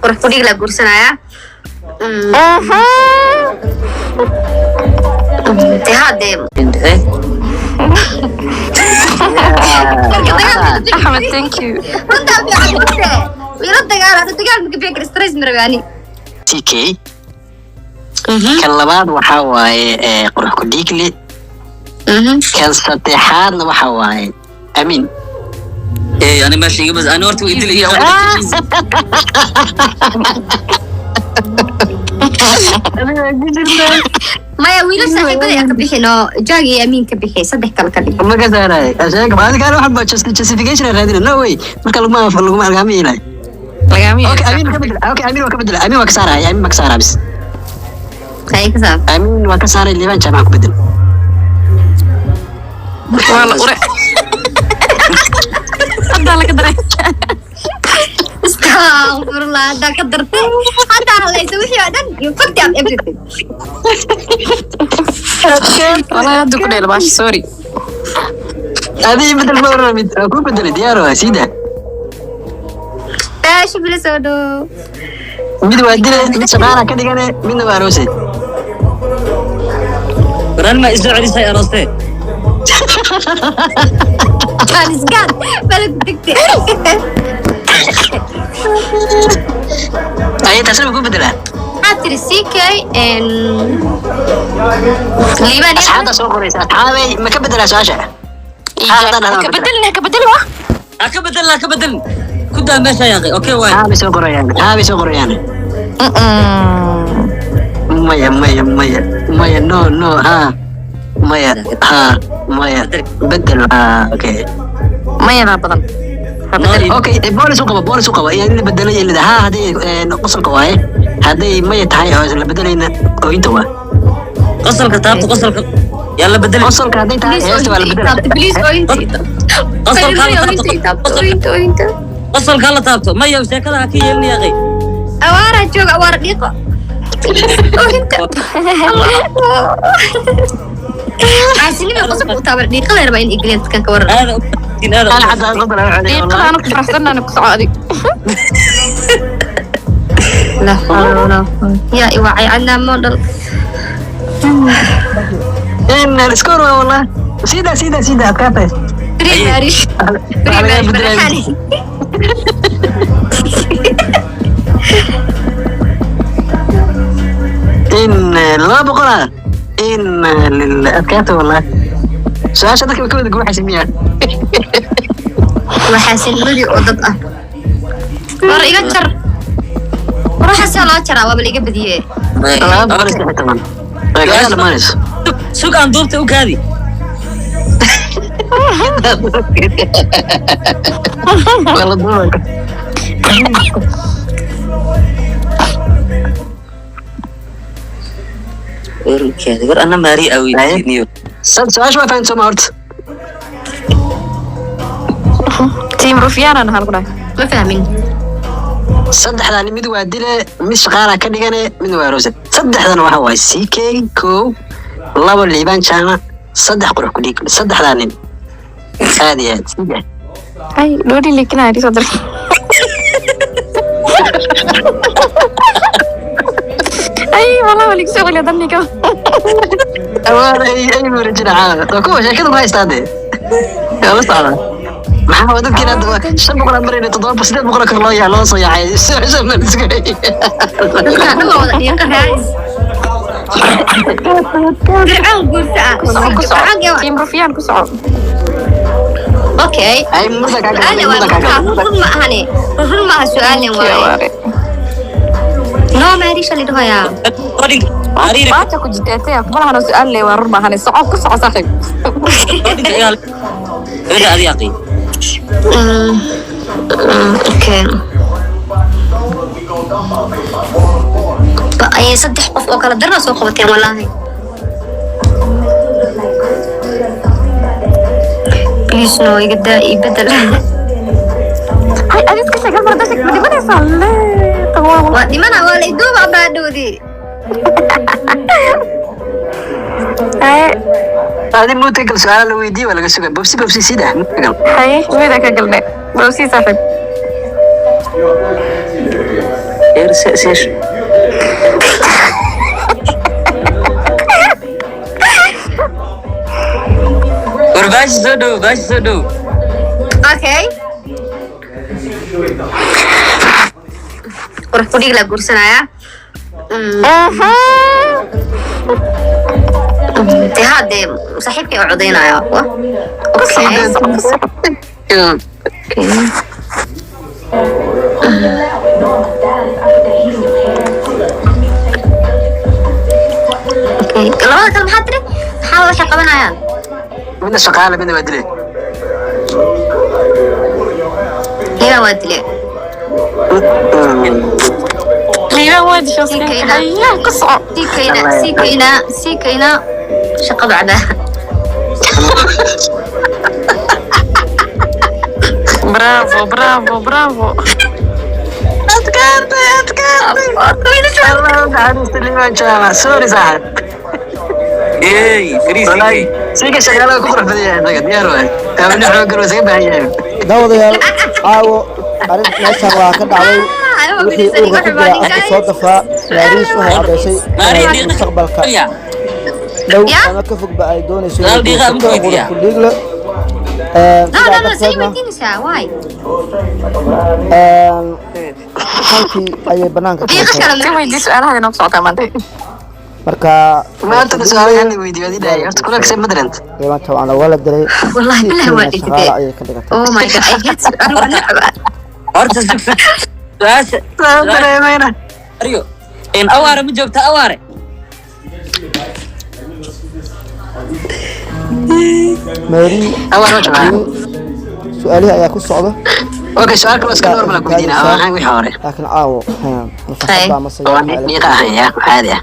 Qurux ku dhig la guursanaya. Dee hadee Axmed, thank you. Runtaa fiican runte. Ila dagaal, hadda dagaal maka bixi karo, stress ma rabaani. TK. Kan labaad waxaa waaye qurux ku dhiigle. Kan saddexaadna waxaa waaye Amiin. Eh, ani meesha iga bas, ani horta idil iyo Maya, wiilal saaxiibada ayaa ka bixin oo Jaag iyo Amiin ka bixi, saddex kale ka dhig. Ma ka saaray sheega maadi kaan waxba justification aan raadina. No way, marka laguma lagama yeelay. Lagama Okay, Amiin ka bedel. Okay, Amiin waa ka bedel, Amiin waa ka saaray, Amiin waa ka saaraa bis. Ay ka saar. Amiin waa ka saaray, Liibaan Jaamac ku bedel. Waa la ure. Haddaa laga daray. Astaghfirullah, haddaa ka dartay, haddaa halaysa wixii oo dhan. You fucked up everything. Wallahi hadda ku dheel baash, sorry. Adii bedel ma oran, mid waa ku bedelay, diyaar waa siida. Baasha bila soo dhow. Mid waa dile, mid shaqaala ka dhigane, midna waa aroosay. Baran ma isoo celisay aroostee. Jaanisgaan bala ku degtay. Ay, taasna ma ku bedelaa? Maxaa tiri CK Liibaan? Asxaabta soo qoraysa, asxaabay, ma ka bedelaa su-aasha? Ka bedelin, ka bedelin wa. Ha ka bedelin, ha ka bedelin, ku daa meesha yaaqay. Okay waay. Haa bay soo qorayaan, haa bay soo qorayaan. Maya, maya, maya, maya, no, no, haa, maya, haa, maya, bedel, haa, okay. Mayadaa badan. Ha bedelin. Okay, boolis u qaba, boolis u qaba in la bedelay in la haa hadday qosolka waaye, hadday maya tahay oo la bedelayna ooyinta waa. Qosolka taabta, qosolka yaa la bedelin. Qosolka hadday tahay, heesta waa la bedelay. Please, ooyinta. Qosolka ha la taabto. Ooyinta, ooyinta. Qosolka ha la taabto. Maya, sheekada ha ka yeelin yaaqay. Awaara jooga, awaara dhiiqo, ooyinta, caasinima qosolka u taaban dhiiqada rabaa in igeliyan dadkan ka waran. Aada aada. Ana xataa qosol aan cunay. Diiqada anu ku faraxsanana, ku soco adig. La xawla walaa quwwata. Yaa iwacay cadnaa model. In iskoor waa wallah, sida sida sida adkaatay. Free marriage, free marriage baraxani. In 200 ah in adkaata wallah, su-aasha dadka ka wada guuxaysa miya? Waxaasinimadii oo dad ah war iga jar, war waxaasaa loo jaraa, waaba la iga badiyee. 213 way kaga dhamaanayso. Sug, aan duubta u kaadi. Waa la duubay. War u kaadi, war ana maari aweydiiniyo. Su-aasha waa fahanto ma horta? Team Rufiyaanana hal ku dhahay. Ma fahmin. Saddexdan mid waa dile, mid shaqaala ka dhigane, midna waa aroose. Saddexdan waxa waaye CK, kow, labo Liibaan Jaamac, saddex qurux ku dhiig. Saddexdaa nin aad iyo aad saddex. Ay, dhoodhi lekinaa soo diray. Ay, wallahi waa liigu soo celiya daniga. Awaar ay wareejina caawa waa kuwa sheekada ku haystaa dee, waa la socdaa. Maxaa waa dadkiina hadda waa 500 aan marayna, 700, 800 kor loo yaa loo soo yaacay su-aasha ma la isku hayay. Dadkaan dhan waa wada dhiiqa raadis. Fircoon guursa ah. Ku soco, ku soco. Fircoon. Team Rufiyaan, ku soco. Okay. Ay muda kaa Su'aale galay waa muda kaa markaa galay. Run ma ahane, run maaha su'aalen waaye. Waare. No maarisha la dhahayaa. Ariir. Baata ku jitaatay malahana su'aal le waa run maahane, soco, ku soco saaxiib. Gabadha adi yaaqay. Okay. Ba ay saddex qof oo kala darna soo qabateen wallaahi. Please no, iga daa, ii bedel. Hay, adi iska sheeg hal mar haddaa sheeg ma dhimanaysaa le tawaa. Waa dhimana, waa la iduuba abaadhowdii. Haye. Adi muta gal, su-aala la weydiiye waa laga sugaa, bobsi bobsi sida muta gal. Haye, weda ka galne bawsii saaxiib. War baashi soo dhow, baashi soo dhow. Okay, qurux ku dhiig la guursanaya. Dee haa, dee saaxiibkay u codaynaya. Okay. Okay. Okay. Labada kale maxaa tiri? Maxaa waxay qabanayaan? Midna shaqaale, midna waa dile. Liibaan waa dile. Liibaan waa dishay. Sikayna. Hayaa, ku soco. Sikayna, sikayna, sikayna shaqada cabaa. Bravo, bravo, bravo. Adkaatay, adkaatay. Allah u naxariisto Liibaan Jaamac. Sorry, saaxib. Ey, fariis. Wallaahi sika shaqaalaha ku qurux badan yahay, isaga diyaar waay. Taabni xooggan waa isaga baahan yahay. Daawadayaal, caawo arrin meeshan waa ka dhacday. Wixii uurka ku jira afka soo dafaa. Maariis waxay caddaysay inay mustaqbalka dhow ama ka fogba ay doonayso inay guursato qurux ku dhiigle. No, Sidaa no, no, say darteedna weydiinaysaa, why? Halkii ayay banaanka Diiqa keentay. kale Si weydii su-aalaha inoo socotaa maanta. Marka Maanta su'aalahan la weydiiyo adii dhahay horta kula kasay madrant. Liibaan Jaamacna waa la dilay. Wallahi billahi waa Sikayna dhigtay. shaqaale ayay ka dhigatay. Oh my God, I hate su'aal, waa necbaa. Horta sug, sug. Su-aasha. Saan dareemayna. Aryo. In awaare ma joogta awaare? Mary Awal ma joogaa? weli su-aalihii ayaa ku socda. Okay, su'aal kale oo iska normal ah ku weydiinaa oo ahaan wixii hore. Laakiin caawo mafaxadda ama Oo dhiiqa ahayn ya caadi ah.